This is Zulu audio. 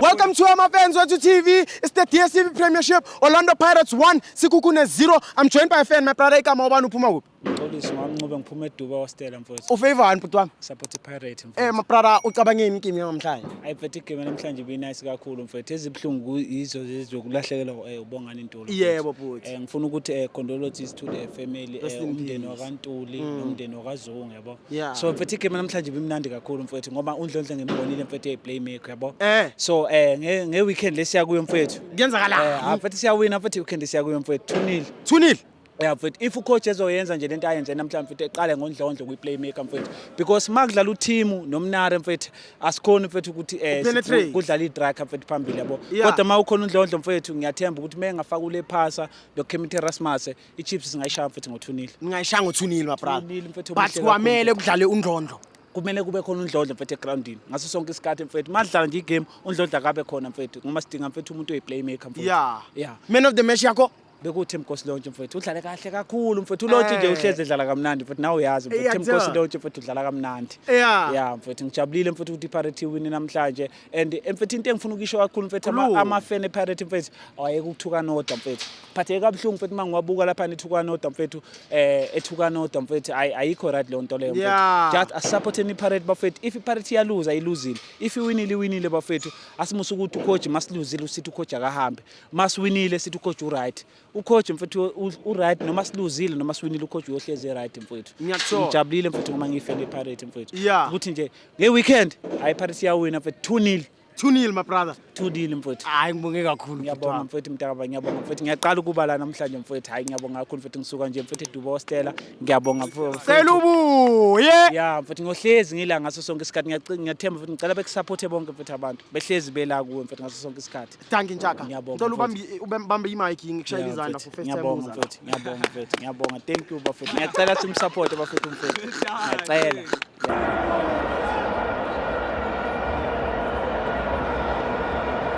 Welcome to Amafans Wethu TV. It's the DStv Premiership. Orlando Pirates 1, Sekhukhune 0. I'm joined by a fan, my brother igama ubani uphuma kuphi? Xolisi Mamncube, ngiphuma eDuba hostela, mfowethu. Ufavor bhuti wami? Support iPirate, Eh mfowethu. My brother, ucabangeni igame namhlanje? Ayi mfethu, igame namhlanje ibinice kakhulu, mfethu. Ezibuhlungu yizo lezi zokulahlekelwa uBongani Ntuli, mfethu. Yebo, bhuti. Ngifuna ukuthi condolences to the family, Rest in umndeni peace. wakaNtuli nomndeni wakaZungu, yabo. So mfethu, igame namhlanje ibimnandi kakhulu, mfethu, ngoba uNdlondlo ngimbonile, mfethu, eyi-playmaker, yabo. So nge weekend lesiya kuyo, mfethu. Kuyenzakalani? Ah, mfethu, siyawina, mfethu, weekend siya kuyo, mfethu, 2-0. 2-0. Yeah mfethu, if ucoach ezoyenza nje lento ayenze namhlanje, mfethu, eqale ngoNdlondlo kwi-playmaker, mfethu, because uma kudlala uTimm noMnare, mfethu, asikhoni, mfethu, ukuthi Upenetrate. kudlala i-striker, mfethu, phambili, yabo. Kodwa uma ukhona uNdlondlo, mfethu, ngiyathemba ukuthi uma engafaka uLepasa noKermit Erasmus, i-Chiefs singayishaya, mfethu, ngo-2-0. Ningayishaya ngo-2-0, my brother. 2-0, mfethu, But omuhle kakhulu. kwamele kudlale uNdlondlo. Kumele kube khona uNdlondlo, mfethu, egroundini ngaso sonke isikhathi, mfethu. Uma dlala nje igame, uNdlondlo akabe khona, mfethu, ngoba sidinga, mfethu, umuntu oyi-playmaker, mfethu. Man of the match yakho? BekuwuThembinkosi Lorch, mfethu. Udlale kahle kakhulu, mfethu, uLorch nje. Uhlezi edlala kamnandi, mfethu, nawe uyazi, mfethu. Thembinkosi Lorch, mfethu, udlala kamnandi. Yeah mfethu, ngijabulile, mfethu, ukuthi iPirate iwine namhlanje. And mfethu, into engifuna ukuyisho kakhulu, mfethu, Khuluma. ama-fan ePirate, mfethu, awayeke ukuthukana odwa, mfethu. Phatheke kabuhlungu, mfethu, uma ngiwabuka lapha nethukana odwa, mfethu, ethukana odwa, mfethu. Ayi, ayikho right leyo nto leyo, mfethu. Just asupporteni iPirate, bafethu. If iPirate iyaluza, iluzile. If iwinile, iwinile, bafethu. Asimuse ukuthi ucoach masiluzile usithi ucoach akahambe, masiwinile sithi ucoach uright. Ucoach, mfethu, uright noma siluzile noma siwinile, ucoach uyohlezi e-right, mfethu. Ngiyakuthola. Ngijabulile, mfethu, ngoba ngiyifan yePirate, mfethu. Ukuthi nje nge-weekend, hayi, iPirate iyawina, mfethu, 2-0. 2-0, my brother. 2-0, mfethu. Hayi, ngibonge kakhulu. Ngiyabonga, mfethu, mntakaba, ngiyabonga, mfethu. Ngiyaqala ukuba la namhlanje, mfethu. Hayi, ngiyabonga kakhulu, mfethu. Ngisuka nje, mfethu, eDuba hostela. Ngiyabonga, mfethu. Selubuye. Ya mfethu, ngohlezi ngila ngaso sonke isikhathi. Ngiyathemba mfethu, ngicela bekusupporte bonke, mfethu, abantu behlezi bela kuwe, mfethu, ngaso sonke isikhathi. Thank you, Ntshaka. Ngiyabonga, Ngicela mfethu. ubambe imic, ngikushayela Yeah, izandla mfethu. for first time Ngiyabonga, uza la. mfethu, ngiyabonga, mfethu, ngiyabonga. Thank you, bafethu. Ngiyacela simsupport, bafethu, mfethu, ngiyacela. Yeah.